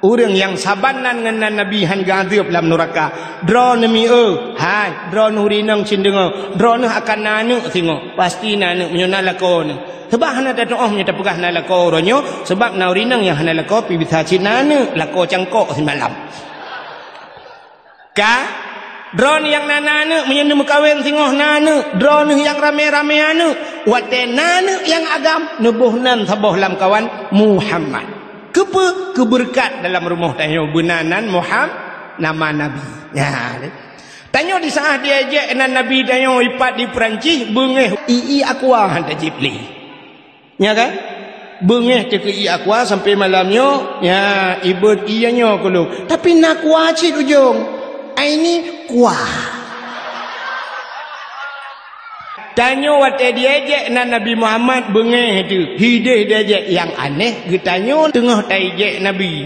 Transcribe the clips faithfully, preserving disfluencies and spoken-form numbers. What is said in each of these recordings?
Ureuëng nyang saban nan ngon nan Nabi hán geuazeueb lam nuraka. Droeneuh mi-e, hai, droeneuh ureuëng inong cit deungoe, droeneuh akan na aneuëk singoh, pasti na aneuëk meunyoe na lakoe neuh. Sabab hana tatuoh meunyoe tapeugah na lakoe uroe nyoe, sabab na ureuëng inong nyang hana lakoe pih bisa cit na aneuëk, lakoe cangkok simalam. Ka, droeneuh nyang na, na aneuëk, meunyoe neumeukawen singoh na aneuëk, droeneuh nyang ramé-ramé aneuëk, watée na aneuëk nyang agam, neuboh nan saboh lamkawan Muhammad. Keupeue? Keu beureukat dalam rumoh tanyoe beuna nan Muham-, nama Nabi. Nyan. Tanyoe di saat diejek nan Nabi tanyoe ipat di Perancis, beungéh ié aqua hán tajép lé. Nya kan? Beungéh teuh keu ié aqua sampai malam nyoe, nya, ibeuet ié nyoe keu lôn. Tapi na aqua cit ujong. Ai ni kuah. Tanyoe watée diejek nan Nabi Muhammad beungéh teuh, hideh diejek nyang aneh geutanyoe teungoh taijek Nabi.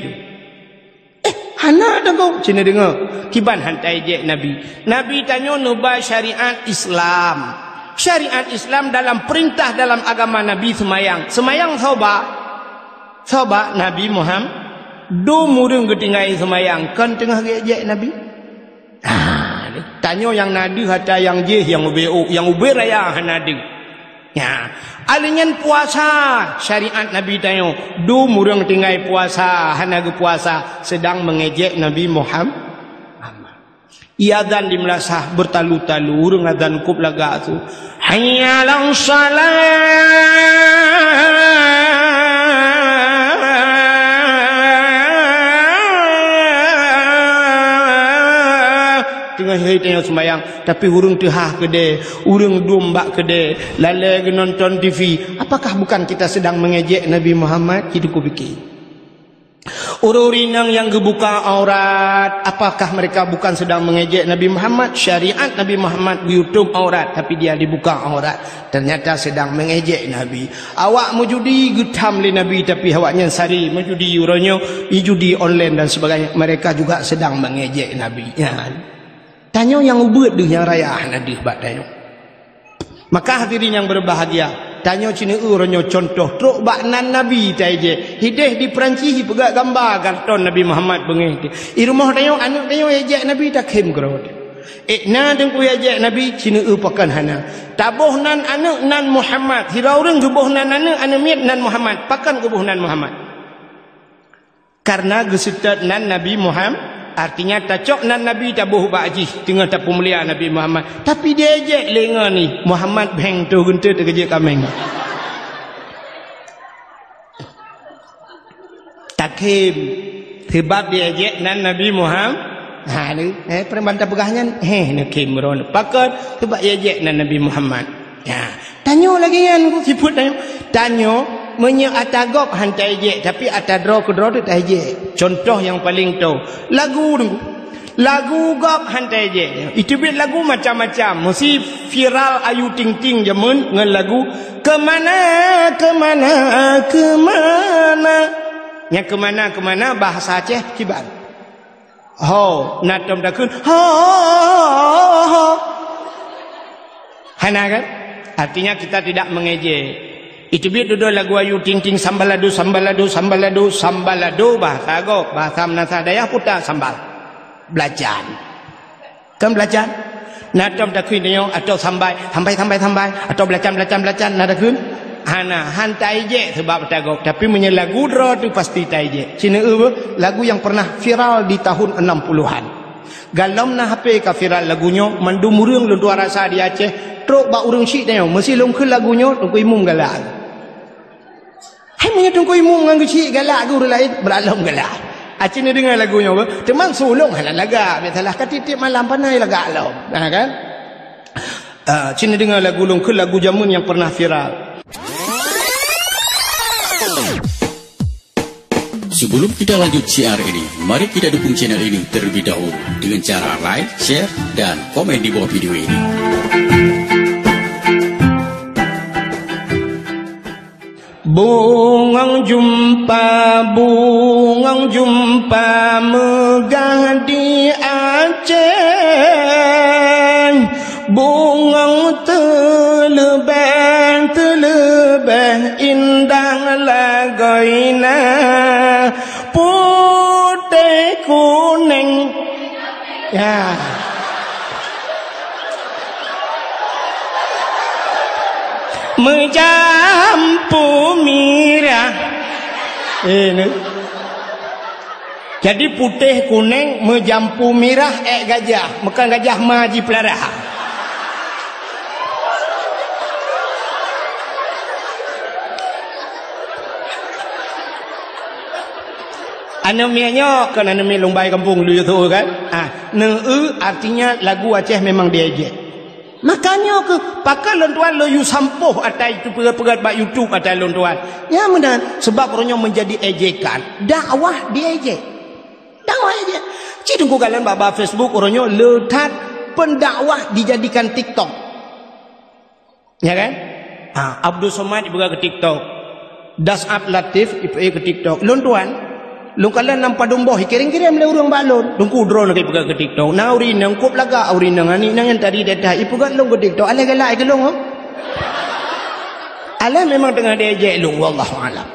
Eh, hana deungoe, cit neudeungoe. Kiban hán taijek Nabi. Nabi tanyoe neuba syariat Islam. Syariat Islam dalam peurintah dalam agama Nabi seumayang. Seumayang soe ba? Soe ba? Nabi Muhammad. Dum ureuëng geutinggai seumayang, kon teungoh geuejek Nabi? Ah, tanyoe nyang na deuh atra nyang jéh, nyang ubé, nyang ubé raya hana deuh. Nya, alèh nyan puasa, syariat Nabi tanyoe, dum ureuëng tinggai puasa, hana geupuasa, seudang meungejek Nabi Muham-, Muhammad. Ié azan di meulasah beutalu-talu, ureuëng azan kôb lagak su. Hayya 'alas shalah. Teungoh hari tanyoe seumayang, tapi ureuëng teuhah keudè, ureuëng dum bak keudè, lalè geunonton T V. Apakah bukan kita sedang mengejek Nabi Muhammad? Itu kupikir. Ureuëng-ureuëng inong nyang geubuka aurat, apakah mereka bukan sedang mengejek Nabi Muhammad? Syariat Nabi Muhammad geuyutob aurat, tapi dia dibuka aurat. Ternyata sedang mengejek Nabi. Awak meujudi geutham lé Nabi, tapi awaknyan sari meujudi uroe nyoe, judi online dan sebagainya. Mereka juga sedang mengejek Nabi. Nyan. Tanyoe nyang ubeuet deuh nyang raya hana deuh bak tanyoe. Maka hadirin nyang berbahagia, tanyoe cit neueu uroe nyoe contoh trok bak nan Nabi taijek. Hideh di Perancis jipeugah gamba karton Nabi Muhammad beungéh teuh. Di rumoh tanyoe, aneuëk tanyoe ijek Nabi takhém keudroe teuh. Eh, na teungku ijek Nabi cit neueu pakon hana. Taboh nan aneuëk nan Muhammad. Sidroe ureuëng geuboh nan aneuëk, aneuëk miet nan Muhammad. Pakon geuboh nan Muhammad? Karena geuseutôt nan Nabi Muham-, artinya tacok nan Nabi taboh bak jih teungoh tapeumulia Nabi Muhammad. Tapi diejek lé ngon ni, Muhammad bheng toh geunteut keujeuet kaméng. Takhém, sebab diejek nan Nabi Muham-, ha, ni, eh, preman tapeugah nyan, heh, neukhém droeneuh. Pakon, sebab diejek nan Nabi Muhammad. Ya. Tanyoe lagèe nyan, Teungku, sifeuet tanyoe. Tanyoe, meunyoe atra gob han taijek, tapi atra droe keudroe teuh taijek. Contoh nyang paleng toe, lagu, Teungku. Lagu gob han taijek. Iteubiet lagu macam-macam. Meusi viral Ayu Ting Ting jameun ngon lagu Kemana, Kemana, Kemana. Nyang kemana, kemana bahasa Aceh kiban. Ho, na tom takheun, ho, ho, ho, ho. Hana kan? Artinya kita tidak mengejek. Iteubiet dudoe lagu Ayu Ting Ting, sambalado, sambalado, sambalado, sambalado, bahasa gob, bahasa meunasah dayah puta sambal. Belacan. Kan belacan? Na tom takheun tanyoe, atau sambai, sambai, sambai, sambai, atau belacan, belacan, belacan, na takheun? Hana, han taijek sebab atra gob. Tapi meunyoe lagu droe teuh pasti taijek. Cit neueu lagu nyang pernah viral di tahun enam puluhan. Gohlom na H P ka viral lagu nyoe, mandum ureuëng lôn tuah rasa di Aceh, trok bak ureuëng syiek tanyoe, meusi lôn kheun lagu nyoe, Teungku Imum galak. Hai, meunyoe Teungku Imum ngon geuchik galak geuh ureuëng laén, beurak lom galak. Aci neudeungoe lagu nyoe beuh, teuma su lôn hana lagak, biasalah ka tiep-tiep malam panai lagak lom. Nah, kan? Ah, ci neudeungoe lagu lôn kheun lagu jameun nyang pernah viral. Sebelum kita lanjut siar ini, mari kita dukung channel ini terlebih dahulu dengan cara like, share, dan komen di bawah video ini. Bungong jumpa, bungong jumpa meugah di Aceh. Neng. Ya. Meujampu mirah. Eh, ni. Jadi putéh kuneng meujampu mirah ék gajah, meukan gajah ma jipeulara. Aneuk miet nyoe kon aneuk miet lumbai kampung dulu tu kan. Ah, neu-eu artinya lagu Aceh memang diejek. Makanya ke pakon lôn tuan lôn yue sampôh ata itu peugét-peugét bak YouTube ata lôn tuan. Nyang meunan sebab uroe nyoe menjadi ejekan. Dakwah diejek. Dakwah ejek. Ci teungku kalon bak, bak Facebook uroe nyoe le that pendakwah dijadikan TikTok. Ya kan? Ha, Abdul Somad ipeugah keu TikTok. Dasat Latif ipeugah keu TikTok. Lôn tuan, lôn kalon lam padum boh ikirém-kirém lé ureuëng bak lôn. Teungku droeneuh ipeugah keu TikTok. Na ureuëng inong kop lagak ureuëng inong aneuk inong nyang tadi data ipeugah lôn keu TikTok. Alah galak keu lôn, oh. Alah memang teungoh diejek lôn, wallahu alam.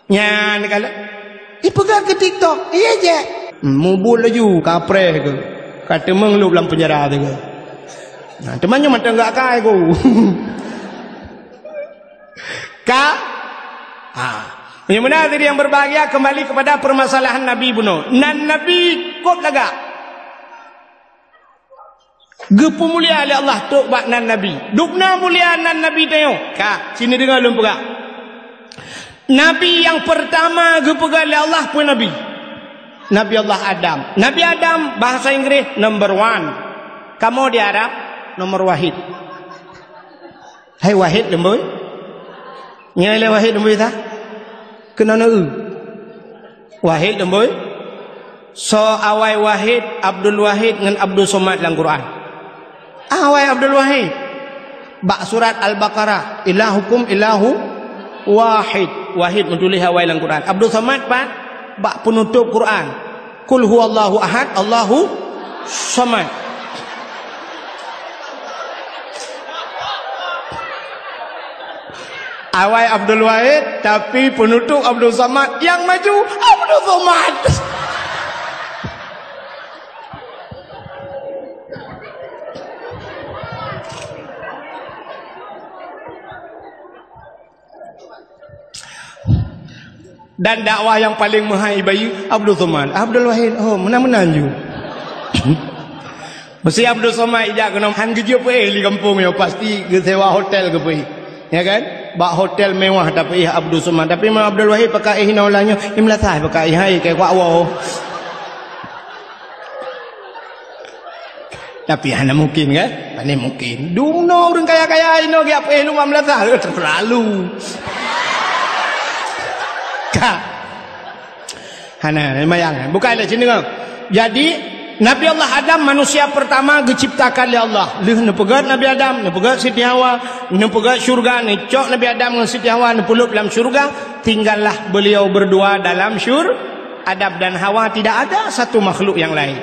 Nyan kala. Ipeugah keu TikTok, iya je. Mubul laju, kapreh ke. Ka teumeung lôb lam penjara tu ke. Nah, teuma nyoe mantong gak kai ku. Ka? Ha. Meunyoe meunan, hadirin yang berbahagia, kembali kepada permasalahan Nabi bunoe. Nan Nabi kop lagak. Geupeumulia lé Allah trok bak nan Nabi. Dubna mulia nan Nabi tanyoe. Ka, sini deungoe lôn peugah. Nabi nyang peurtama geupeugah lé Allah peue nabi? Nabi Allah Adam. Nabi Adam, bahasa Inggris, number one. Kamoe di Arab, nomor wahid. Hai wahid leumbôi. Nyoe lé wahid leumbôi ta? Keunoe neu-eu. Wahid leumbôi. Soe awai Wahid, Abdul Wahid ngon Abdul Somad lam Quran? Awai Abdul Wahid. Bak surat Al-Baqarah, "Ilahukum ilahu wahid." Wahid meutuléh awai lam Quran. Abdul Somad pat? Bak peunutôp Quran. Qul huwallahu ahad, Allahu samad. Awai Abdul Wahid, tapi peunutôp Abdul Somad, nyang maju Abdul Somad. Dan dakwah nyang paleng meuhai bayeue Abdul Somad. Abdul Wahid, oh, meunan-meunan ju. Meusé Abdul Somad ijak keunoe han geujok peuéh di gampông nyoe, pasti geusewa hotel geupeuéh. Ya kan? Bak hotel mewah tapeuéh Abdul Somad. Tapi Imam Abdul Wahid pakai éh inoe ulah nyoe, i meulasah pakai éh hai keu kuak woe. Tapi hana mungkin kan? Hana mungkin. Dumnoe ureuëng kaya-kaya inoe geujak peuéh luwa meulasah, terlalu. Ka. Hana, lumayan. Bukai lé sini kan. Jadi, Nabi Allah Adam manusia pertama geuciptakan lé Allah. Lheueh neupeugét Nabi Adam, neupeugét Siti Hawa, neupeugét syurga, neucok Nabi Adam ngon Siti Hawa, neupeulôb lam syurga, tinggallah beliau berdua dalam syur-, Adam dan Hawa, tidak ada satu makhluk yang lain.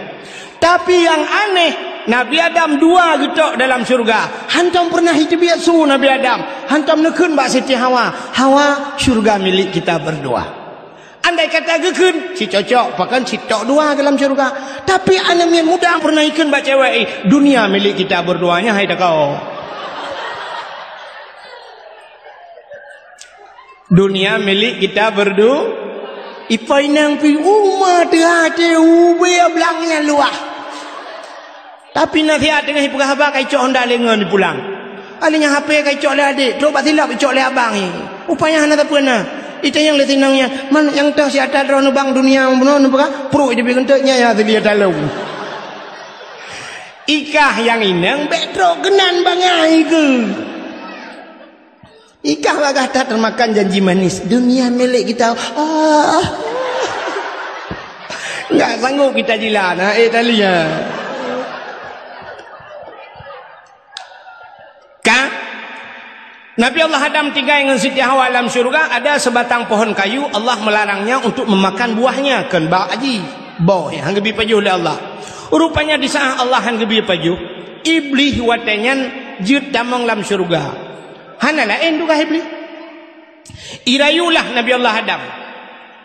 Tapi nyang aneh, Nabi Adam dua geutok dalam syurga. Hantom peureunah jiteubiet su Nabi Adam. Hantom neukheun bak Siti Hawa, "Hawa, syurga milik kita berdua." Andai kata geukheun, si cocok, pakon si tok dua dalam syurga. Tapi aneuk miet muda peureunah ikheun bak cewek, "Eh, dunia milik kita berdua," nyan hai takau. Dunia milik kita berdu-, ipai nang pi uma teuhate ubé blang nyan luah. Tapi nasihat teungoh ipeugah haba ka icok honda lengon ipulang. Alèh nyan H P ka icok lé adék, trok bak silop icok lé abang i. Upaya hana sapeue na. Itanyong lé sinong nyan, "Man nyang toh si ata droeneuh bang dunia bunoe neupeugah?" Pruet iteupie keuneuk nyan ya seudia talong. Ikah nyang inong bèk trok keunan bangai keu. Ikah bagah that teumakan janji manis, dunia milik kita. Ah. Enggak sanggup kita jilat, ha, eh, tali, ha. Ka? Nabi Allah Adam tinggai ngon Siti Hawa lam syurga, ada sebatang pohon kayu, Allah melarangnya untuk memakan buahnya, kon bak aji. Boh nyang han geubri pajoh lé Allah. Rupanya di saat Allah han geubri pajoh, Iblih watèe nyan jeuet tamong lam syurga. Hana laén tugaih Iblih. Irayulah Nabi Allah Adam.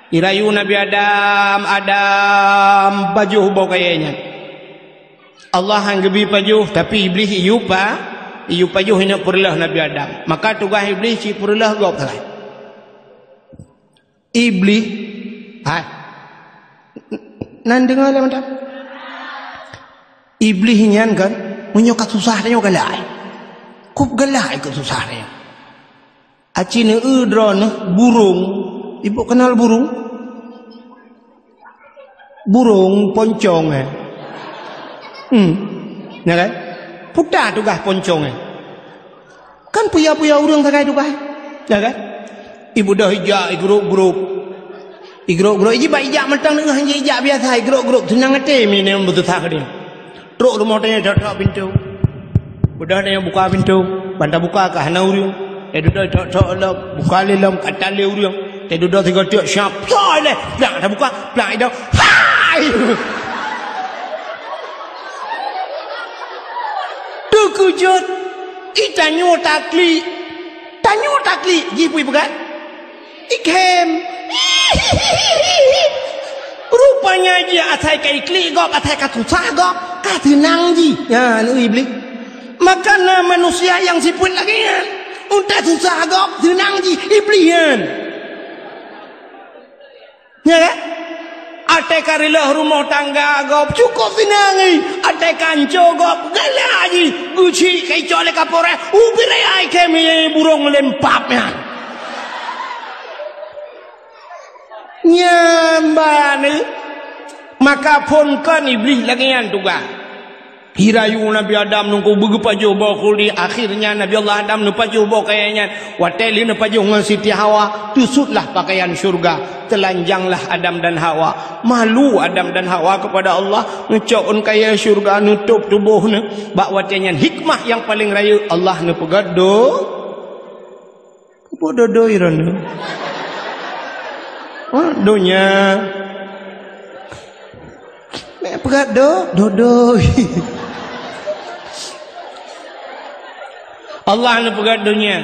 Irayu Nabi Adam, "Adam, pajoh boh kayèe nyan." Allah han geubri pajoh, tapi Iblih iyue pa-, iyue pajoh inong peureulèe Nabi Adam. Maka tugaih Iblih cit peureulèe gob sagai. Iblih, hai. Nan deungö lé mantong. Iblih nyan kan, meunyoe ka susah tanyoe galak. Kub galak ikot susah tanyoe. Aci neueu droeneuh burông. Ibu kenal burông? Burông poncong, eh. Hmm. Ya kan? Peue tugaih poncong, eh. Kan puya-puya ureueng sagai tugaih. Ya kan? Ibu dah ijak, igrop-grop. Igrop-grop. Iji bak ijak mantong deungon ijak biasa, igrop-grop. Seunang até mi nyan beususah keudeh. Trok rumoh tanyoe, tok-tok pintoe. Udah tanyoe buka pintoe, ban tabuka ka hana ureueng. Teududoe tok-tok lom, buka lé lom, ka tan lé ureueng. Teududoe sigoe teuk siap, plak ilèe, plak tabuka, plak idong. Hai! Teukeujot, i tanyoe taklik. Tanyoe taklik, jih peue ipeugah? Ikhém. Rupanya jih asai ka iklik gob, asai ka susah gob, ka seunang jih. Nyan, Iblih. Maka na manusia nyang sifeuet lagèe nyan. Untèe susah gob, seunang jih, Iblih nyan. Ya kan? Watèe ka reuloh rumoh tangga gob, cukôp seunang jih. Watèe ka hanco gob, galak jih. Geuchik ka icok lé kapolres, ubit raya ikhém burông lempap nyan. Nyan bak nyan. Maka phon kon Iblih lagèe nyan tugaih. Irayu Nabi Adam nungku beugeupajoh boh khuldi, akhirnya Nabi Allah Adam neupajoh boh kayèe nyan. Watèe lé neupajoh ngon Siti Hawa, teusutlah pakaian syurga, telanjanglah Adam dan Hawa. Malu Adam dan Hawa kepada Allah, neucok ôn kayèe syurga, neutôb tuboh neuh. Bak watèe nyan hikmah nyang paleng rayeuk, Allah neupeugöt do-, Peue dodoi droeneuh? Ha, donya. Bèk peugöt do-, dodoi. Allah neupeugöt donya.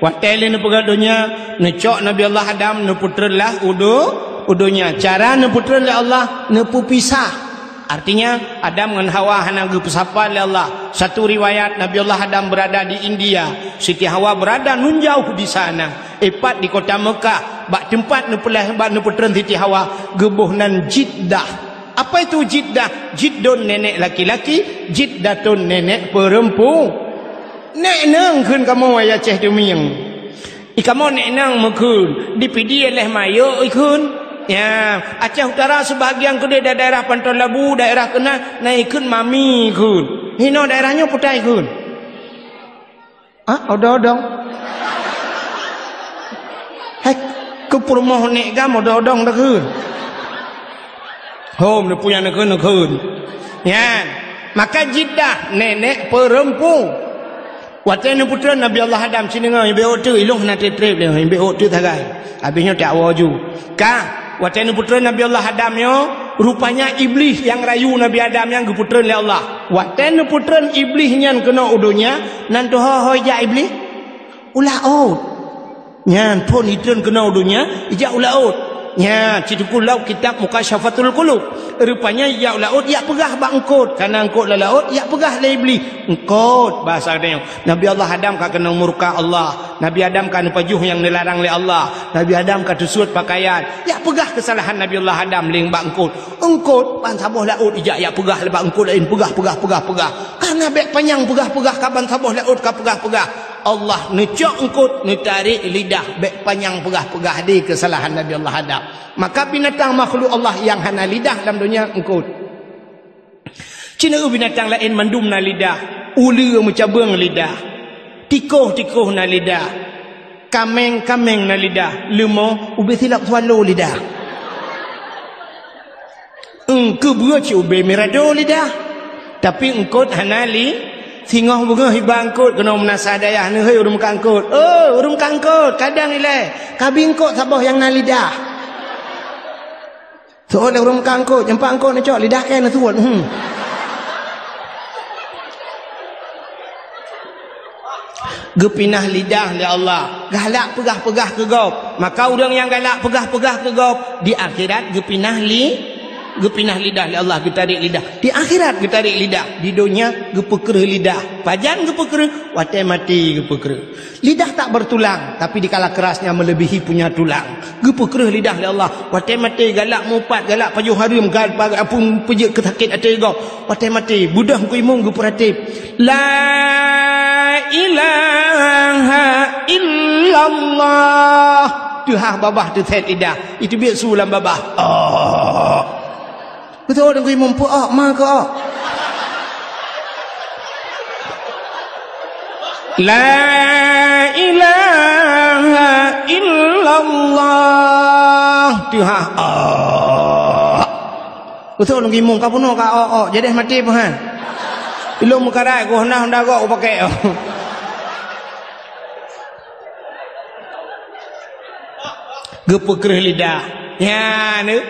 Watèe lé neupeugöt donya, neucok Nabi Allah Adam, neupeutreun lah u do-, u donya. Cara neupeutreun lé Allah, neupeupisah. Artinya, Adam ngon Hawa hana geupeusapat lé Allah. Satu riwayat, Nabi Allah Adam berada di India, Siti Hawa berada nun jauh di sana. Ipat di kota Mekah, bak teumpat neupeulahé, bak neupeutreun Siti Hawa, geuboh nan Jiddah. Apa itu Jiddah? Jiddun nenek laki-laki, Jiddatun nenek perempu-, Nek nang kheun kamoe, ya Aceh Tumieng. I kamoe nek nang meukheun, di Pidie leh mayok ikheun. Ya, Aceh Utara sebahagian keudeh da-, daerah Panton Labu, daerah keunan, na ikheun mami kheun. Hinoe daerah nyoe peue ta ikheun? Ah, odong-odong. Hai, keu peurumoh nek gam odong-odong takheun. Hom, neupue nyang neukheun, neukheun. Nyan, maka Jiddah nenek perempu. Watèe neupeutreun Nabi Allah Adam, ci deungö, ibe ôk teuk, ilong hana treb-treb lé, ibe ôk teuk sagai. Habéh nyoe tak woe ju. Ka, watèe neupeutreun Nabi Allah Adam nyoe, rupanya Iblih nyang rayu Nabi Adam nyan geupeutreun lé Allah. Watèe neupeutreun Iblih nyan keunoe u donya, nan teuho-ho ijak Iblih? U laôt. Nyan phon itreun keunoe u donya, ijak u laôt. Nyan, ci Teungku lom kitab Mukasyafatul Qulub. Rupanya ijak u laôt, ijak peugah bak eungkôt. Kareuna eungkôt lam laôt, ijak peugah lé Iblih. Eungkôt, bahasa geutanyoe. Nabi Allah Adam ka keunong murka Allah. Nabi Adam ka neupajoh nyang neularang lé Allah. Nabi Adam ka teusuet pakaian. Ijak peugah keusalahan Nabi Allah Adam lé bak eungkôt. Eungkôt, ban saboh laôt ijak, ijak peugah lé bak eungkôt laén. Peugah, peugah, peugah, peugah. Kareuna bèk panyang peugah-peugah ka ban saboh laôt ka peugah-peugah. Allah neucok eungkôt, neutarek lidah, bèk panyang peugah-peugah di keusalahan Nabi Allah Adam. Maka binatang makhluk Allah nyang hana lidah lam donya eungkôt. Ci neueu binatang laén mandum na lidah, uleue meucabeueng lidah, tikôh-tikôh na lidah, kaméng-kaméng na lidah, leumo ubé silop swallow lidah. Eungkôt beue cit ubé mirado lidah, tapi eungkôt hana li-, singoh beungoh iba eungkôt keunoe meunasah dayah neuh, "Hei, ureueng meukat eungkôt! Oh, ureueng meukat eungkôt! Kadang ilèe, kabi eungkôt saboh nyang na lidah." Seuôt lé ureueng meukat eungkôt, nyang pat eungkôt neucok lidah kèe neusuet. Hmm. Geupinah lidah lé Allah, galak peugah-peugah keu gob. Maka ureuëng nyang galak peugah-peugah keu gob, di akhirat geupinah li-, geupinah lidah lé Allah, geutarék lidah. Di akhirat geutarék lidah, di donya geupeukreuh lidah. Pajan geupeukreuh? Watée maté geupeukreuh. Lidah tak bertulang, tapi dikala kerasnya melebihi punya tulang. Geupeukreuh lidah lé Allah. Watée maté galak meuupat, galak pajoh hareuem, gal-, pa-, apui peujeuet keu sakét até gob. Watée maté, beudôh Teungku Imum geupeuratéb, "La ilaha illallah." Teuhah babah teusét lidah. Iteubiet su lam babah. Oh. Beutôi Teungku Imum, peu-ok ma keu-ok. La ilaha illallah. Teuhah. Oh. Beutôi Teungku Imum, ka bunoe ka ok-ok, jadeh maté peuhan. Ilong meukarat goh na honda gok upakek. Geupeukreuh lidah. Nyan, eh.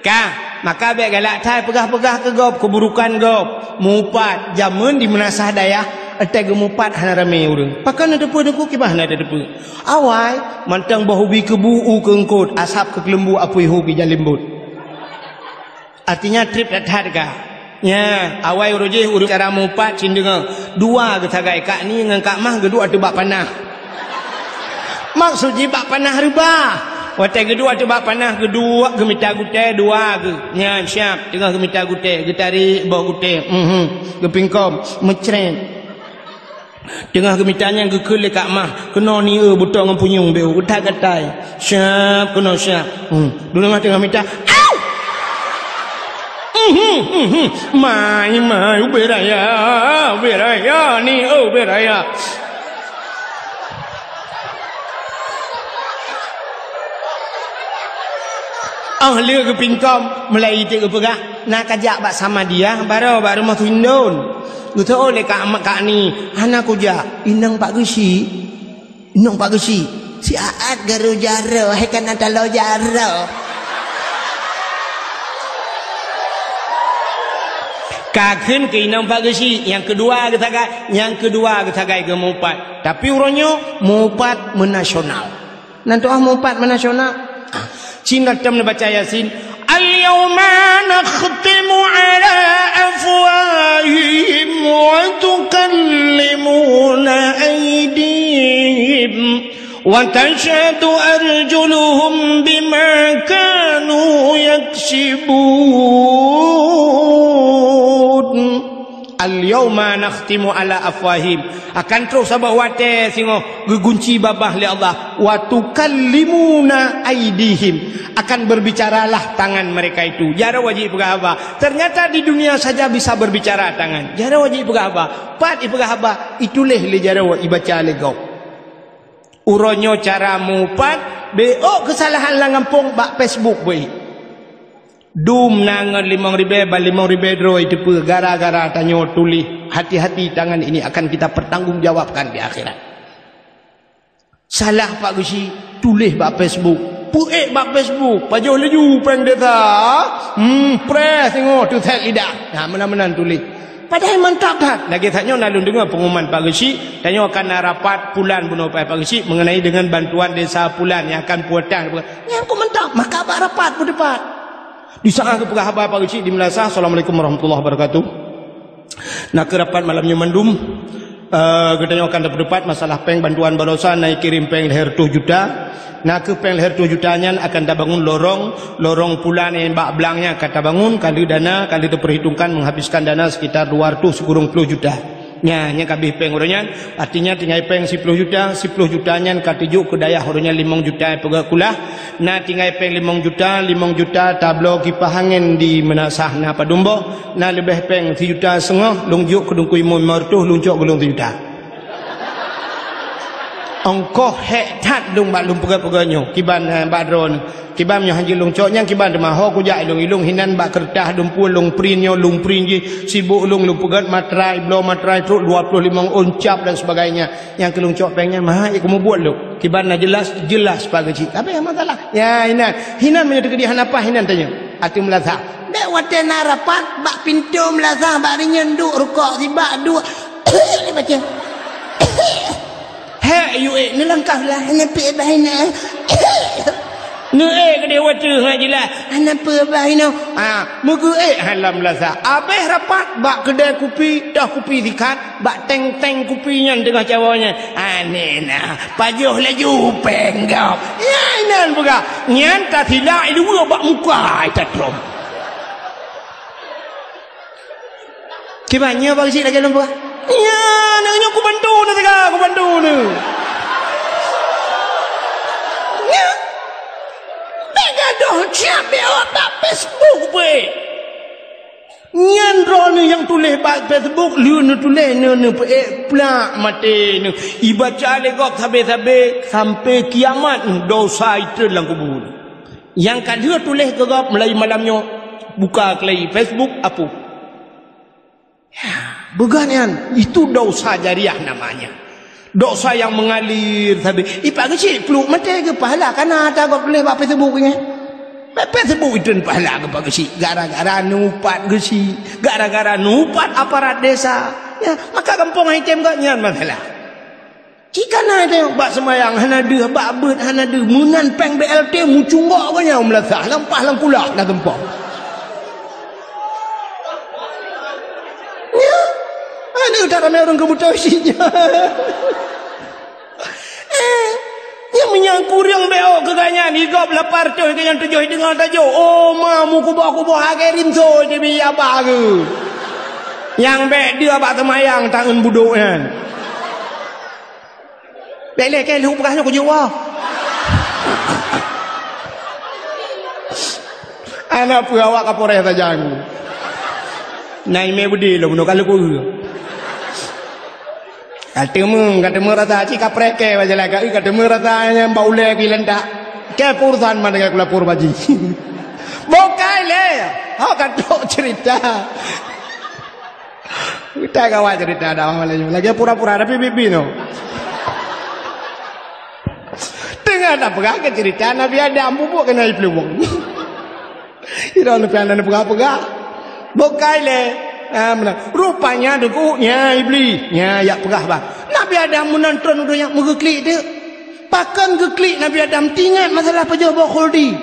Ka, maka bék galak that peugah-peugah keu gob, keuburukan gob. Meuupat, jameun di meunasah dayah, watée geumeuupat hana ramé ureuëng. Pakon na teupeue Teungku, kiban hana teupeue. Awai, mantong boh ubi keubu u keungkot, asab keu keuleumbu apui hu bijalimbot. Artinya treb that-that ka. Nya, awai uroe jih ureuëng cara meuupat cit deungoe. Dua geusagai, Kak Ni ngon Kak Mah geuduek ateueh bak panah. Maksud jih bak panah reubah. Watée geuduek ateueh bak panah, geuduek geumita gutée dua geuh. Nyan siab, teungoh geumita gutée, geutarék boh gutée. Mhm. Geupingkom, meucret. Teungoh geumita nyan geukheun lé Kak Mah, keunoe ni eu butong ngon punyueng beu, geutat gatai. Siab, keunoe siab. Hmm. Dulu mah teungoh mita. Au! Mhm, mhm. Mai, mai, ubé raya, ubé raya, ni eu ubé raya. Oh, lé geupingkom, mulai iték geupeugah, na kajak bak Samadiyah, baroe bak rumoh Sindon. Geuteu'oh lé Kak, Kak Ni, hana kujak, inong Pak Geuchik. Inong Pak Geuchik, siat garu jaroe, hai kana taloe jaroe. Ka kheun keu inong Pak Geuchik, nyang keudua geusagai, nyang keudua geusagai geumeuupat. Tapi uroe nyoe meuupat meunasional. Nan tu'oh meuupat meunasional. Cina tem neubaca Yasin. Al-yawma nakhtimu ala afwahihim wa tukallimuna aydihim wa tashhadu arjuluhum bima kanu yaksibun. Al-yauma nakhtimu ala afwahim. Akan troh saboh watée singoh geugunci babah lé Allah. Wa tukallimuna aidihim. Akan berbicaralah tangan mereka itu. Jaroe jih peugah haba. Ternyata di dunia saja bisa berbicara tangan. Jaroe jih peugah haba. Pat ipeugah haba, ituléh lé jaroe ibaca lé gob. Uroe nyoe cara meuupat, bék keusalahan lam gampông bak Facebook beuh. Dum na ngon limong ribée, ban limong ribée droe teupeue gara-gara tanyoe tuléh. Hati-hati, tangan ini akan kita pertanggungjawabkan di akhirat. Salah Pak Geuchik, tuléh bak Facebook. Peuék bak Facebook, pajoh laju péng desa. Hmm, preh singoh teuset lidah. Nah, meunan-meunan tuléh. Padahai mantap that. Lagée that nyoe na lôn deungoe pengumuman Pak Geuchik, tanyoe akan na rapat pulan bunoe Pak Geuchik mengenai dengan bantuan desa pulan nyang akan pulang. Nyan kok mantap, maka bak rapat peuteupat. Di saat geupeugah haba Pak Geuchik di Meunasah, "Assalamualaikum warahmatullahi wabarakatuh." Na keu rapat malam nyoe mandum, eh, geutanyoe akan tapeuteupat masalah péng bantuan baroesa na kirém péng lhée reutôh juta. Na keu péng lhée reutôh juta nyan akan tabangun lorong, lorong pulan nyang bak blang nyan akan tabangun, ka lheueh dana, ka lheueh teupeurhitungkan menghabiskan dana sekitar dua reutôh sikureueng ploh juta. Nyan, nyan ka abéh péng uroe nyan, artinya tinggai péng siploh juta, siploh juta nyan ka teujok keu dayah uroe nyan limong juta peugét kulah, na tinggai péng limong juta, limong juta tabloe kipah angén di Meunasah na padum boh, na leubeh péng sijuta seungoh lôn jok keu Teungku Imum limong reutôh lôn cok keu lôn sijuta. Ongkoh hék that lôn bak lôn peugét-peugét nyoe, kiban, eh, bak droeneuh. Kiban nyoe hanjeuet lôn cok nyang kiban teuma ho kujak ilong-ilong hinan bak keureutah lôn pue lôn print nyoe lôn print jih sibok lôn lôn peugét matrai bloe matrai trok dua ploh limong oncap dan sebagainya. Nyang keu lôn cok péng nyan maha ikeu mubuet lôn. Kiban na jelas, jelas Pak Geuchik. Tapi nyang masalah. Ya hinan. Hinan meunyoe teukeudi hana paih hinan tanyoe. Ateueh Meunasah. Bék watée na rapat bak pintoe Meunasah bak rinyeun duek rukok sibak duek. Ni baca. Hek, yue ék, neulangkah lah, hana peue bah inoe. Neuék keudeh watèe ngat jilah, hana peue bah inoe. Ah, meugeuék hana meulasa. Abéh rapat bak keudè kupi, toh kupi sikat, bak teng-teng kupi nyan teungoh cawoe nyan. Aneh na, pajoh laju péng gob. Nyan, nyan peugah, nyan tasilak i luwa bak muka i tatrôm. Kiban nyoe bak geuchik lagèe lôn peugah. Nyan, nyoe kubantu neuh teuga, kubantu neuh. Nyan. Bèk gadôh siab bèk awak bak Facebook beuh. Nyan droeneuh nyang tuléh bak Facebook, lheueh neutuléh neuh, neupeuék plak maté neuh. Ibaca lé gob sabé-sabé sampai kiamat neuh, dosa itrön lam kubu neuh. Nyang ka lheueh tuléh keu gob mulai malam nyoe, buka keulai Facebook, hapus. Ya, beugon nyan, itu dosa jariah namanya. Dosa yang mengalir sabe. Ipak geuchik pluek maté geupahala kana ata gob tuléh bak Facebook nyan. Bak Facebook itu pahala geupak geuchik gara-gara neupat geuchik, gara-gara neupat aparat desa. Ya, maka gampông item gobnyan masalah. Cit kana teuh bak seumayang hana deuh, bak beuet hana deuh, meunan péng B L T mucunggok geuh nyan meulasah lam paih lam kulah na tumpok. Nyan, aneuk that ramé ureueng keubutoe sinya. Eh, nyang meunyan kureueng B O keu gobnyan, i gob lapan reutôh keu nyang tujoh deungoe tajok. Oh, ma, meukuboh-kuboh agé rinso jibi abah geuh. Nyang bèk deuh bak seumayang tangeun budok nyan. Bèk lé kèe lheueh peugah nyoe kujok woe. Hana peue awak Kapolres sajan. Na imé beudé lom nyoe ka leupeue. Ka teumé, ka teumé rasa cit kapreh kèe bak jalan ka, ka teumé rasa nyang bak ulèe pih lantak. Kèe peurusan man dengan kulapor baji. Bukai lé. Hok ka trok cerita. Kita gawat cerita dah malam ni. Lagi pura-pura tapi bibi no. Tengah tak pegang ke cerita Nabi Adam bubuk kena ipelubung. Ira lepas anda pegang-pegang. Bukai lé. Ha, benar. Rupanya dukuknya iblis. Nya yak pegang bah. Nabi Adam menonton udah yak meugeklik dia. Pakon geuklik Nabi Adam tingat masalah pajoh boh khuldi.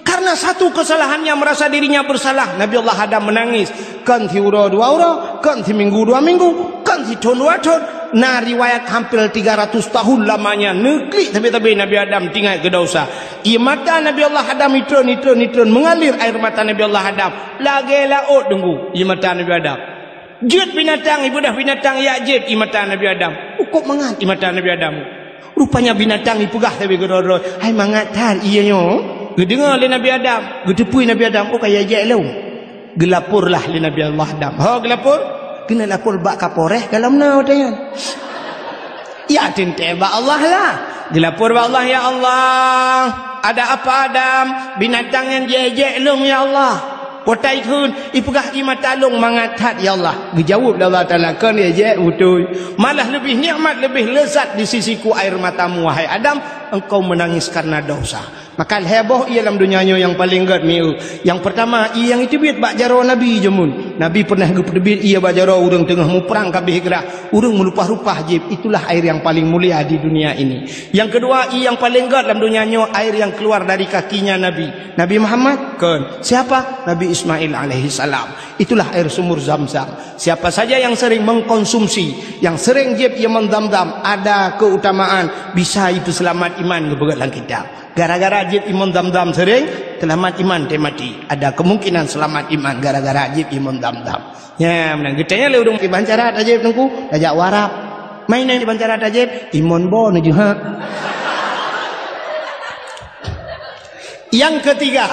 Karena satu kesalahannya merasa dirinya bersalah. Nabi Allah Adam menangis. Kon siuroe dua uroe, kon siminggu dua minggu, kon sithon dua thon. Na riwayat hampir tiga ratus tahun lamanya neuklik sabe-sabe Nabi Adam tingat keu dosa. Ie mata Nabi Allah Adam itron, itron, itron mengalir air mata Nabi Allah Adam. Lagèe laôt deunggu ie mata Nabi Adam. Jeuet binatang, ibeudôh binatang yak jeuet ie mata Nabi Adam. Ukôb mangat ie mata Nabi Adam. Rupanya binatang ipeugah sabe keudroe-droe, "Hai mangat that ie nyoe." Geudeungoe lé Nabi Adam, geuteupeue Nabi Adam, "Oh, ka ijak lom." Geulaporlah lé Nabi Allah Adam. Ho geulapor? Keuneuk lapor bak Kapolres ka lom na watèe nyan. Ya teuntèe bak Allah lah. Geulapor bak Allah, "Ya Allah, ada apa Adam? Binatang nyan jiék-jék lôn ya Allah. Watèe ikheun, ipeugah ie mata lôn mangat that ya Allah." Geujaweueb lé Allah Taala, "Kon ék-jék beutôi. Malah leubeh nikmat, leubeh lezat di sisiku air matamu, wahai Adam, engkau menangis karena dosa." Maka lhèe boh ie lam donya nyoe nyang paleng gèt mieu. Nyang peurtama, ie nyang iteubiet bak jaroe Nabi jameun. Nabi pernah geupeuteubiet ie bak jaroe ureueng teungoh muprang ka abéh grah. Ureueng meulupah-lupah jieb, itulah air yang paling mulia di dunia ini. Yang kedua, ie nyang paleng gèt lam donya nyoe, air yang keluar dari kakinya Nabi. Nabi Muhammad? Kon. Siapa? Nabi Ismail alaihissalam. Itulah air sumur Zam-Zam. Siapa saja yang sering mengkonsumsi, yang sering jieb ie mon Zam-Zam, ada keutamaan, bisa itu seulamat iman geupeugah lam kitab. Gara-gara jieb ie mon Zam-Zam sering, seulamat iman teumaté. Ada kemungkinan seulamat iman gara-gara jieb ie mon Zam-Zam. Nya, meunan geutanyong lé ureueng, "Kiban cara tajieb Teungku?" "Tajak u Arab." "Meunan kiban cara tajieb?" "Ie mon boh neujeuhet." Yang ketiga,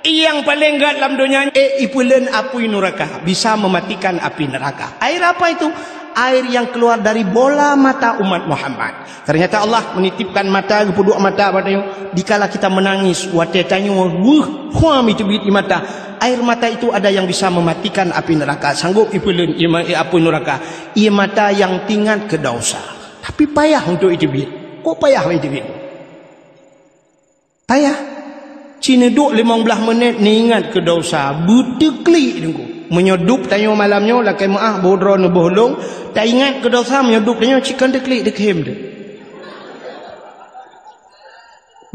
ie nyang paleng gèt lam donya, eh, ipeuleuen apui nuraka, bisa mematikan api neraka. Air apa itu? Air yang keluar dari bola mata umat Muhammad. Ternyata Allah menitipkan mata, geupeuduek mata bak tanyoe. Dikala kita menangis, watèe tanyoe weueh, huam iteubiet ie mata. Air mata itu ada yang bisa mematikan api neraka. Sanggup ipeuleuen ie ma-, apui nuraka. Ie mata yang teuingat keu dosa. Tapi payah untuk iteubiet. Kok payah iteubiet? Payah. Ci neuduek limong blaih menit neuingat keu dosa. Beuteuklik Teungku. Meunyoe dub tanyoe malam nyoe lakée meuáh boh droe neuboh lông, taingat keu dosa meunyoe dub tanyoe cit kon teuklik teukhem deuh.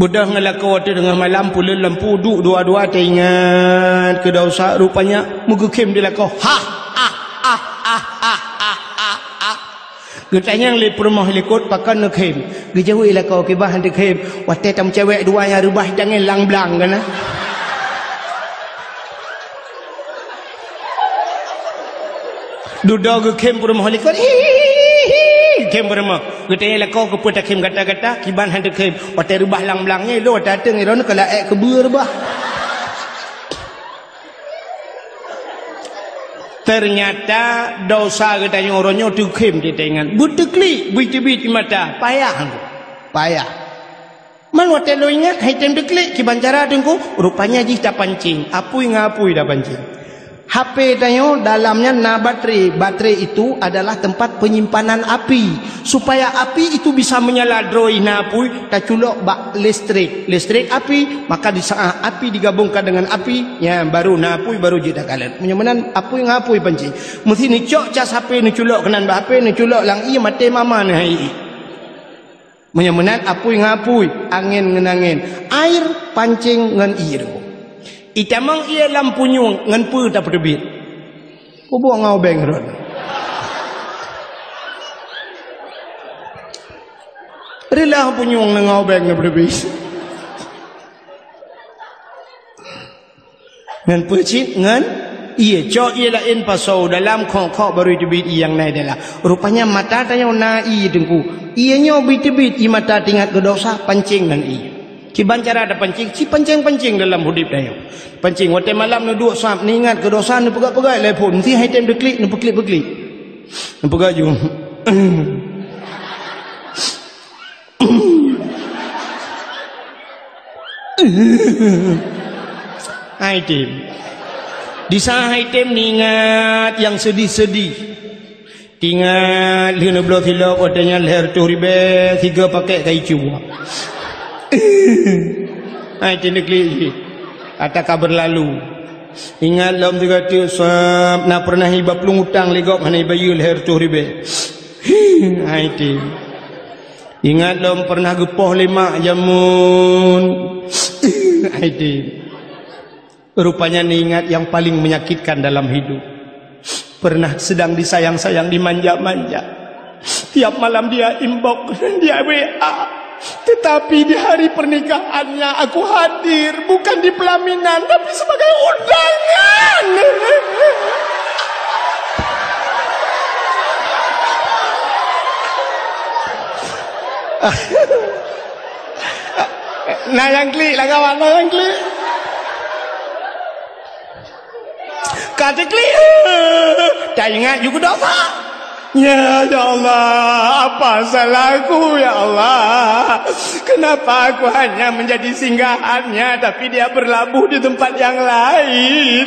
Beudôh ngon lakoe teungoh malam puleuen lampu duek dua-dua taingat keu dosa rupanya meugeukhem di lakoe. Ha ha ha ha ha ha ha. Geutanyong lé peurumoh likot pakon neukhem. Geujaweueb lakoe kiban han teukhem. Watée tameucewek dua nyang reubah tangieng lang-blang kana. Dudoe geukhem peurumoh likot. Hihihi. Khem peurumoh. Geutanyong lakoe keupeue takhem gata-gata kiban han teukhem. Watée reubah lang-blang nyan lôn watée ateueng iron keu laék keubeue reubah. Teunyata dosa geutanyoe uroe nyoe teukhem teuingat. Beuteuklik, beuiteubiet i mata. Payah. Payah. Man watée lôn ingat hai tem teuklik kiban cara teungku, rupanya jih tapancing. Apui ngon apui tapancing. H P tanyoe dalam nyan na baterai. Baterai itu adalah tempat penyimpanan api. Supaya api itu bisa menyala droe na apui, taculok bak listrik. Listrik api, maka di saat api digabungkan dengan api, nyan baru na apui baru jeuet takalon. Meunyoe meunan apui ngon apui pancing. Meusti neucok cas H P neuculok keunan bak H P, neuculok lam ié maté mama neuh hai ié. Meunyoe meunan apui ngon apui, angén ngon angén, air pancing ngon ié. Itamong ié lam punyueng ngon peue tapeuteubiet? Peubuet ngon ubeng rot. Reulah punyueng ngon ubeng tapeuteubiet. Ngon peue cit ngon ié. Cok ié laén pasoe dalam khok-khok baru iteubiet ié nyang na i dalam. Rupanya mata tanyoe na ié teungku. Ié nyoe beuteubiet i mata teuingat keu dosa pancing ngon ié. Kiban cara tapancing, ci pancing-pancing dalam udeb tanyoe. Pancing watée malam neuduek sab, neuingat keu dosa, neupeugah-peugah lé phon, meusti hai tem teuklik, neupeuklik-peuklik. Neupeugah ju. Hai tem. Di saat hai tem neuingat nyang seudih-seudih. Teuingat lheueh neubloe silop watée nyan lhée reutôh ribée sigoe pakét kayée cue. Hai tem teuklik jih. Ata ka beurlalu. Ingat lom sigoe teuk sab na peureunah iba plueng utang lé gob hana ibayeue lhée reutôh ribée. Hai tem. Ingat lom peureunah geupoh lé mak jameun. Hai tem. Rupanya neuingat nyang paleng menyakitkan dalam hidup. Peureunah seudang disayang-sayang, dimanja-manja. Tiap malam dia inbox, dia W A. Tetapi di hari pernikahannya aku hadir, bukan di pelaminan, tapi sebagai undangan. Na nyang klik lah kawan, na nyang klik. Ka teuklik, taingat ju keu dosa. Ya, ya Allah, apa salahku, ya Allah? Kenapa aku hanya menjadi singgahannya, tapi dia berlabuh di tempat yang lain?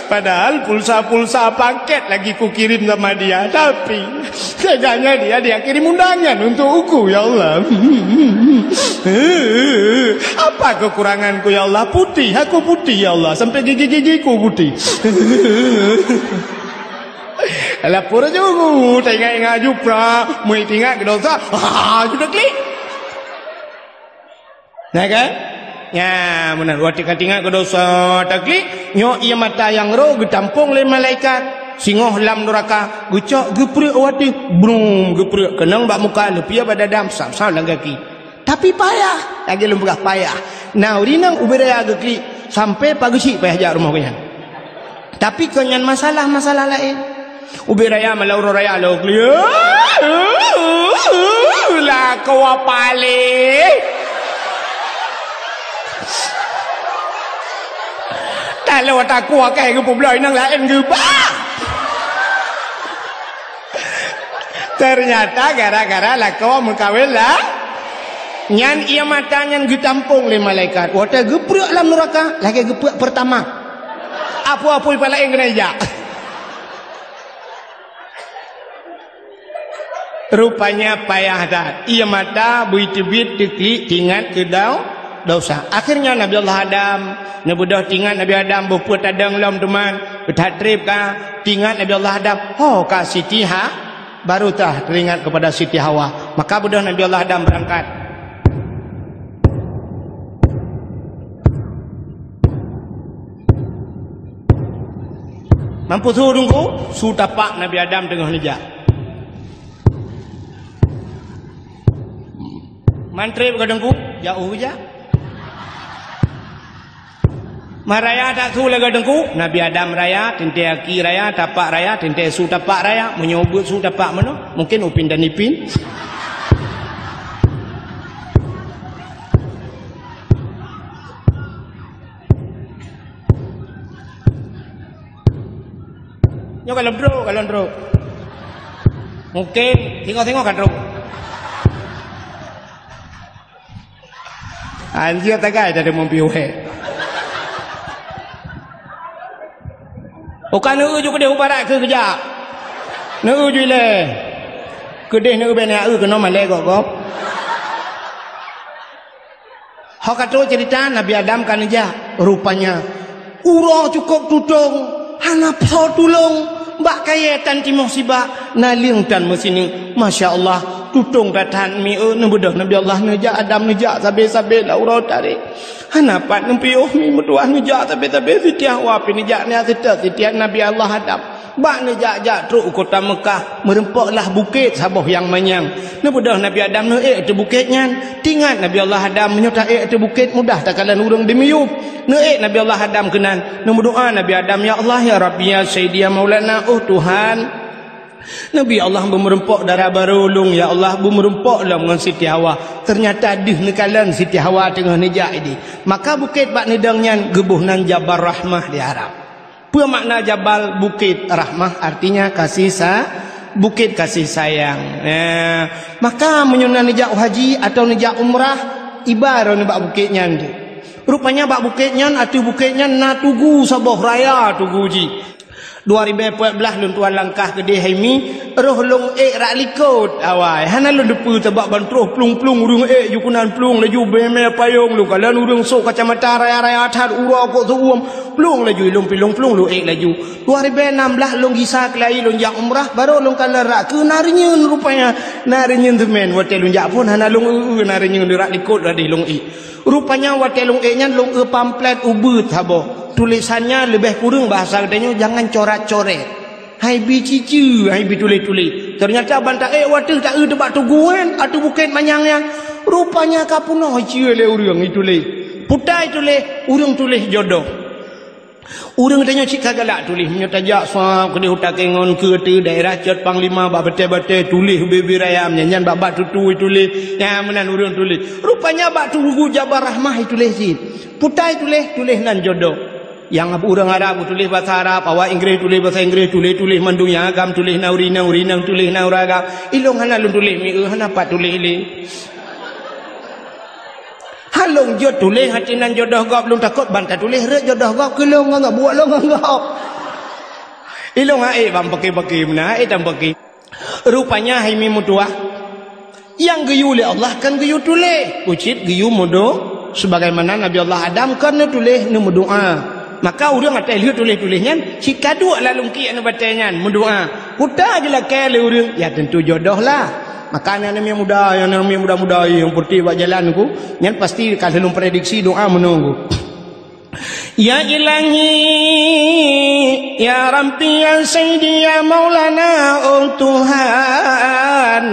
Padahal pulsa-pulsa paket lagi kukirim sama dia, tapi teganya dia, dia kirim undangan untuk aku, ya Allah. Apa kekuranganku, ya Allah? Putih, aku putih, ya Allah. Sampai gigi-gigiku putih. Lapor ju, taingat-ingat ju pra, meuingat keu dosa. Ha, sudah klik. Nah kan? Nya, meunan watée ka teuingat keu dosa, taklik, nyoe ié mata nyang roh geutampong lé malaikat. Singoh lam nuraka, geucok geupreuek watée, brum, geupreuek keunong bak muka, leupie bak dada, sam-sam lam gaki. Tapi payah, lagée lôn peugah payah. Na ureuëng inong ubé raya geuklik, sampai pageusyik payah jak rumoh geuhnyan. Tapi kon nyan masalah-masalah laén. Ubé raya malam uroe raya lôn klik. Lakoe paléh. Taloe takue keu geupeubloe inong laén geuba. Teunyata gara-gara lakoe meukawen lah. Nyan ié mata nyan geutampong lé malaikat. Watée geupreuek lam nuraka, lagée geupreuek peurtama. Apui-apui palaén keuneuk jak. Rupanya payah that. Ié mata beuteubiet teuklik teuingat keu dau-, Dosa. Akhirnya Nabi Allah Adam, neubeudôh teuingat Nabi Adam, boh peue tadong lom teuma, that treb ka, teuingat Nabi Allah Adam, ho ka Siti Ha, baru tah teuingat kepada Siti Hawa. Maka beudôh Nabi Allah Adam beurangkat. Mampu su Teungku, su tapak Nabi Adam teungoh neujak. Man treb ka Teungku, jak u jak. Man raya that su lagèe Teungku, Nabi Adam raya, teuntèe aki raya, tapak raya, teuntèe su tapak raya, meunyoe beuet su tapak meunoe, mungken Upin dan Ipin. Nyoe ka lôn trok, ka lôn trok. Mungken singoh-singoh ka trok. Anjir tagai dah deungon piôh he. Uka neu ju keudeh u barat keu keujak. Neu ju ilèe. Keudeh neu bèk neu keunoe malèe gob-gob. Ho ka trok ceurita Nabi Adam ka neujak, rupanya uroe cukôp tutong, hana soe tulông, bak kayèe tan timoh sibak, naleueng tan meusineuk. Masya Allah, tutong that-that mieu neubeudôh Nabi Allah neujak, Adam neujak sabe-sabe lam uroe tarek. Hana pat neupiôh mi meutuah neujak sabe-sabe, Siti Hawa pih neujak nyan seutôt Siti Nabi Allah Adam. Bak neujak-jak trok u kota Meukah, meurumpok lah bukét saboh nyang manyang. Neubeudôh Nabi Adam neuék ateueh bukét nyan. Teuingat Nabi Allah Adam, meunyoe taék ateueh bukét mudah takalon ureueng dimiyueb. Neuék Nabi Allah Adam keunan, neumeudoa Nabi Adam, "Ya Allah, ya Rabbi, ya Sayyidi, ya Maulana, oh Tuhan. Nabi Allah beumeurumpok dara barô lôn, ya Allah, beumeurumpok lom ngon Siti Hawa. Teunyata deuh neukalon Siti Hawa teungoh neujak idéh." Maka bukét bak neudong nyan geuboh nan Jabal Rahmah di Arab. Peue makna jabal? Bukét. Rahmah artinya kasih sa-, bukét kasih sayang. Eh, maka meunyoe na neujak haji atawa neujak umrah, iba droeneuh bak bukét nyan tu. Rupanya bak bukét nyan, ateueh bukét nyan na tugu saboh raya tugu jih. Dua ribèe peuet blah lôn tuan langkah keudeh hai mi, roh lôn ék rak likot awai. Hana lôn teupeue sabab ban troh plueng-plueng ureueng ék ju keunan plueng laju bèe mè payong lôn kalon ureueng sôk kacamata raya-raya that uroe kok seuuem. Plueng laju ilôn pilong plueng lôn ék laju. Dua ribèe nam blah lôn gisa keulayi lôn jak umrah, barô lôn kalon rak keu na reunyeun rupanya. Na reunyeun seumén, watèe lôn jak phôn hana lôn eu-eu na reunyeun rak likot rak deh lôn ék. Rupanya watèe lôn ék nyan lôn eu pamflet ubeuet saboh. Tulésan nyan leubeh kureueng bahasa geutanyoe jangan coret-coret. Hai bi ciceu, hai bi tuléh-tuléh. Teunyata ban taék watèe taeu teubak tugu nyan, ateueh bukét manyang nyan. Rupanya ka peunoh iceue lé ureueng ituléh. Putai tuléh, ureueng tuléh jodoh. Ureueng tanyoe cit ka galak tuléh, meunyoe tajak sab keudeh u Takengon keu ateueh daerah Cot Panglima bak batèe-batèe tuléh ubé-ubé raya, nyan bak-bak tutu tuléh, nyan meunan ureueng tuléh. Rupanya bak tugu Jabal Rahmah tuléh cit. Putai tuléh, tuléh nan jodoh. Nyang ureueng Arab tuléh basa Arab, awak Inggréh tuléh basa Inggréh, tuléh-tuléh mandum nyang agam tuléh na ureueng inong, ureueng inong tuléh na ureueng agam. Ilôn hana lôn tuléh mieu, hana pat tuléh lé. Han lôn jeuet tuléh hati nan jodoh gob, lôn takot ban tatuléh rhot jodoh gob keu lôn ngon gob, buet lôn ngon gob. Ilôn hana ék ban paki-paki meunan, hana ék tan paki. Rupanya hai mi meutuah, nyang geuyue lé Allah kon geuyue tuléh, ucit geuyue meudo-, sebagaimana Nabi Allah Adam kon neutuléh neumeudoa. Maka ureueng até lheueh tuléh-tuléh nyan, cit ka duek lam lungkiek nibak batèe nyan, meudoa. Peue ta geulakèe lé ureueng, ya tentu jodoh lah. Maka aneuk-aneuk muda, aneuk-aneuk muda-muda nyang putih bak jalan ku, nyan pasti ka lheueh lôn prediksi doa meunoe ku. Ya Ilahi, ya Rabbi, ya Sayyidi, ya Maulana, oh Tuhan,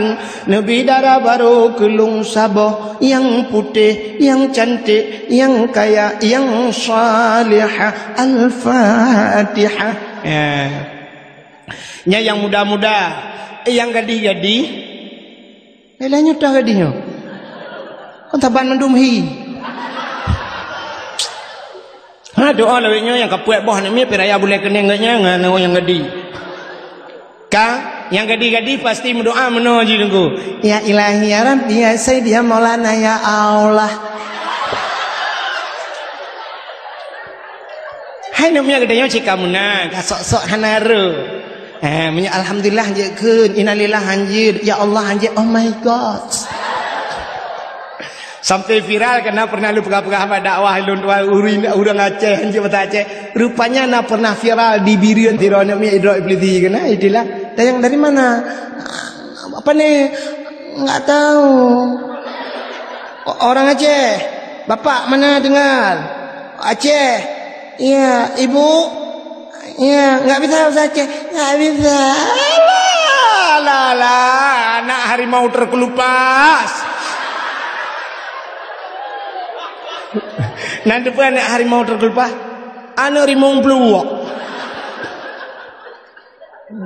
neubi dara barô keu lôn saboh nyang putéh, nyang cantik, nyang kaya, nyang salihah. Al-Fatihah. Eh. Nyan nyang muda-muda, eh, nyang gadih-gadih. Lé nyoe toh gadih nyoe. Kon saban mandum hi. Ha, doa lawét nyoe nyang ka puet boh aneuk miet, pih raya bulèe keuneng geuh nyan ngon nyang gadih. Ka, nyang gadih-gadih pasti meudoa meunoe jih Teungku. Ya Ilahi, ya Rabbi, ya Sayyidi, ya Maulana, ya Allah. Hai aneuk miet geutanyoe cit ka meunan, ka sok-sok hana rhot. Eh, meunyoe alhamdulillah jeuet kheun, innalillah hanjeuet, ya Allah hanjeuet, oh my God. Sampai viral karena pernah lôn peugah-peugah bak dakwah lôn tuan ureueng, ureueng Aceh, hanjeuet bahasa Aceh. Rupanya na pernah viral di Bireuen sidroe aneuk miet droe Iblisi keunan, itulah. Tanyong dari mana? Apa ni? Enggak tahu. O-, orang Aceh. Bapak mana dengar? Aceh. Iya, ibu. Ya, enggak bisa bahasa Aceh. Enggak bisa. Alah, alah, alah, anak harimau terkelupas. Nan teupeue anak harimau terkelupas? Aneuk rimong pluwok.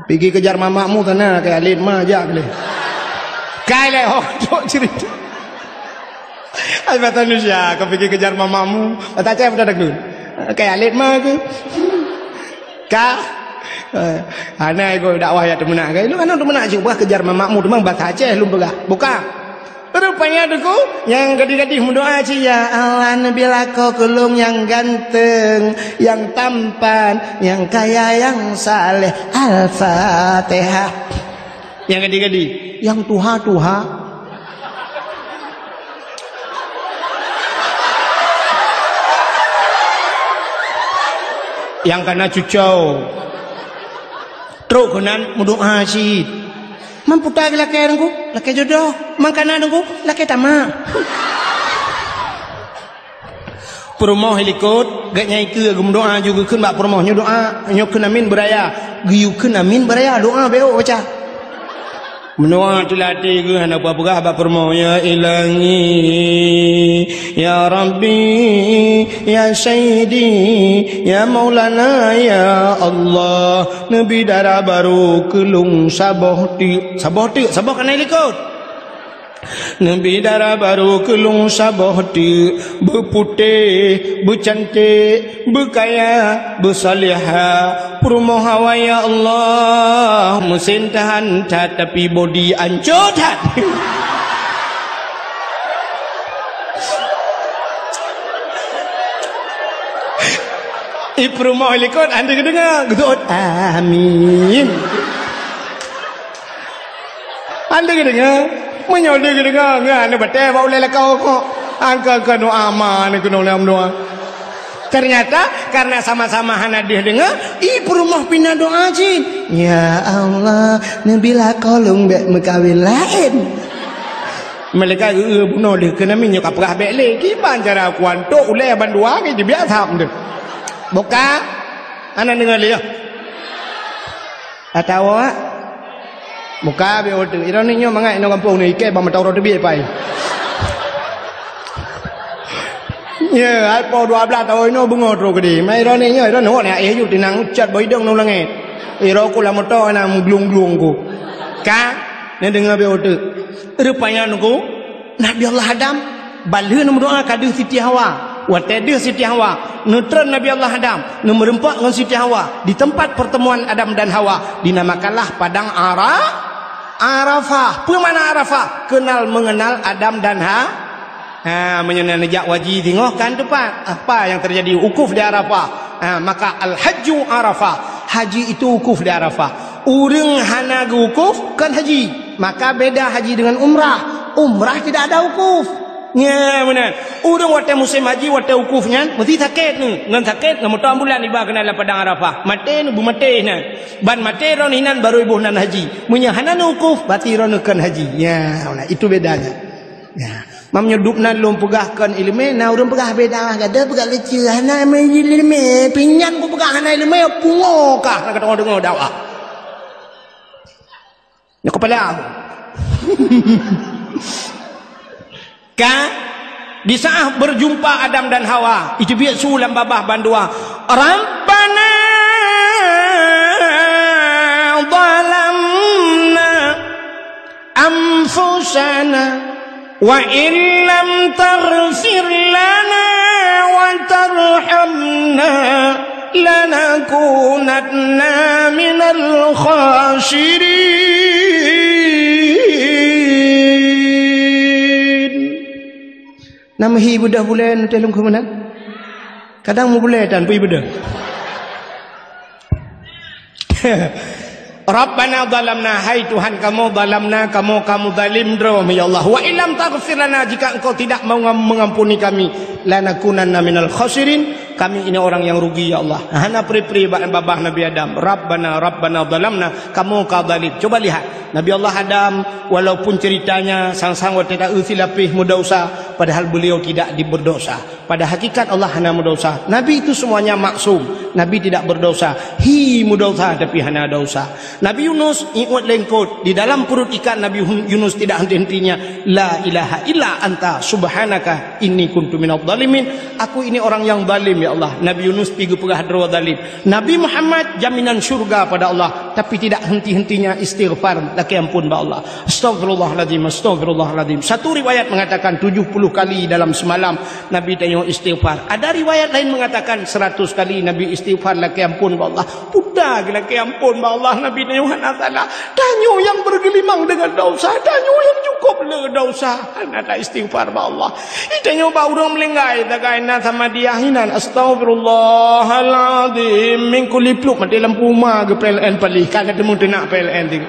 Pigi kejar mamakmu sana, kayak alit ma jak boleh. Kai leh, oh, tok cerita. Ai bahasa Indonesia, kau pigi kejar mamakmu. Bahasa Aceh apa dah takut? Kayak alit ma ke? Ka? Eh, hana ego dakwah ya teumeunak ke? Lu kan teumeunak cuba kejar mamakmu, teuma bahasa Aceh lu peugah. Buka. Rupanya deungoe, nyang gadih-gadih meudoa cit, "Ya Allah, neubi lakoe keu lôn nyang ganteng, nyang tampan, nyang kaya, nyang saleh." Al-Fatihah. Nyang gadih-gadih, nyang tuha-tuha. Nyang kana cucau. Trok keunan meudoa cit. Man puta lakée Teungku, lakée jodoh. Man kana Teungku, lakée tamak. Peurumoh i likot, gét nyang ikeue geumeudoa ju geukheun bak peurumoh nyoe doa, nyoe kheun amin beuraya. Geuyue kheun amin beuraya, doa bék baca. Meunoe teulatih geuh hana peugah bak peurumoh, "Ya Ilahi, ya Rabbi, ya Sayyidi, ya Maulana, ya Allah, neubi dara barô keu lôn saboh teuk." Saboh teuk, saboh kana i likot. Neubi dara barô keu lôn saboh teuk, beuputéh, beucanték, beukaya, beusalihah, peurumoh awai ya Allah, meusen tahan that tapi bodi ancô that. I peurumoh likot hana geudeungoe, geudot amin. Hana geudeungoe, meunyoe hana geudeungoe, ngon hana batée bak ulée lakoe kok. Angka-angka doa ma na keunoe lam doa. Ternyata karena sama-sama hana deuh deungoe, i peurumoh pih na doa cit. Ya Allah, neubi lakoe lôn bék meukawen laén. Malaikat geu-eu bunoe lheueh keunan minyeuk ka peugah bék lé. Kiban cara kuantok ulée bandua ke jibiasa meuteuk. Buka. Hana deungoe lé. Atawa muka be uteuk. Ironi nyoe mangat inoe gampông ni iké bang mata uroe teubiet pai. Ye, ai po dua belas tahun inoe beungoh trok keudeh. Mai ironi nyoe, ironi nyoe na eh ju tinang ucat boh idong nong langét. Iro ku lam moto na meuglung-glung ku. Ka, na deungoe be uteuk. Rupanya nunggu Nabi Allah Adam, ban lheueh neumeudoa ka deuh Siti Hawa. Watée deuh Siti Hawa, neutreun Nabi Allah Adam, neumeureumpok ngon Siti Hawa di tempat pertemuan Adam dan Hawa, dinamakanlah Padang Ara-, Arafah. Peue makna Arafah? Kenal mengenal Adam dan Ha-, ha, meunyoe na neujak haji singoh kan teumpat. Apa yang terjadi? Wukuf di Arafah. Ha, maka al-hajju Arafah. Haji itu wukuf di Arafah. Ureuëng hana geuwukuf kon haji. Maka beda haji dengan umrah. Umrah tidak ada wukuf. Nya meunan. Ureuëng watée musém haji, watée wukuf nyan meusti sakét nyoe. Ngon sakét ngon moto ambulan iba keunan lam padang Arafah. Maté nyoe beumaté nyan. Ban maté droeneuh inan barô iboh nan haji. Meunyoe hana neuwukuf, berarti droeneuh kon haji. Nya meunan. Itu bedanya. Nya. Mam nyoe dub nan lôn peugah kon iéleumé, na ureuëng peugah beda, gata peugah leucue, hana iéleumé, pinyan ku peugah hana iéleumé, pungo kah na ka deungoe dakwah. Nyoe kepala. Ka, di saat berjumpa Adam dan Hawa, itu biasa lam babah bandua. Rabbana zalamna anfusana wa illam taghfir lana wa tarhamna lanakunanna minal khasirin. Nam hi beudah bulan teuh lungkhu meunan. Kadang mubulai tan pui beudah. Rabbana zalamna, hai Tuhan kamoe, zalamna, kamoe ka meuzalim droe, ya Allah. Wa illam taghfir lana, jika Engkau tidak mengam-, mengampuni kami, lanakunanna minal khasirin, kami ini orang yang rugi, ya Allah. Hana pri-pri bak babah Nabi Adam. Rabbana, Rabbana zalamna, kamoe ka zalim. Coba lihat, Nabi Allah Adam, walaupun ceritanya sang-sang watée taeu silapéh meudausa, padahal beliau tidak diberdosa. Pada hakikat Allah hana meudausa. Nabi itu semuanya maksum. Nabi tidak berdosa. Hi meudausa tapi hana dausa. Nabi Yunus iut lengkot di dalam perut ikan. Nabi Hun-, Yunus tidak henti-hentinya, "La ilaha illa anta subhanaka inni kuntu minadh dhalimin." Aku ini orang yang zalim, ya Allah. Nabi Yunus pi geupeugah droe zalim. Nabi Muhammad jaminan syurga pada Allah, tapi tidak henti-hentinya istighfar, lakée ampun bak Allah. Astaghfirullahalazim, astaghfirullahalazim. Satu riwayat mengatakan tujuh puluh kali dalam semalam Nabi tanyoe istighfar. Ada riwayat lain mengatakan seratus kali Nabi istighfar, lakée ampun bak Allah. Puta geu lakée ampun bak Allah, Nabi tanyoe hana salah. Tanyoe yang bergelimang dengan dosa, tanyoe yang cukup le dosa. Hana ta istighfar bak Allah. Tanyoe bak ureuëng meulinggai, tagai na sama dia hinan. Astaghfirullahalazim. Minggu lipluk mati lampu ma geu P L N palih. Kan ada meutenak P L N tinggi.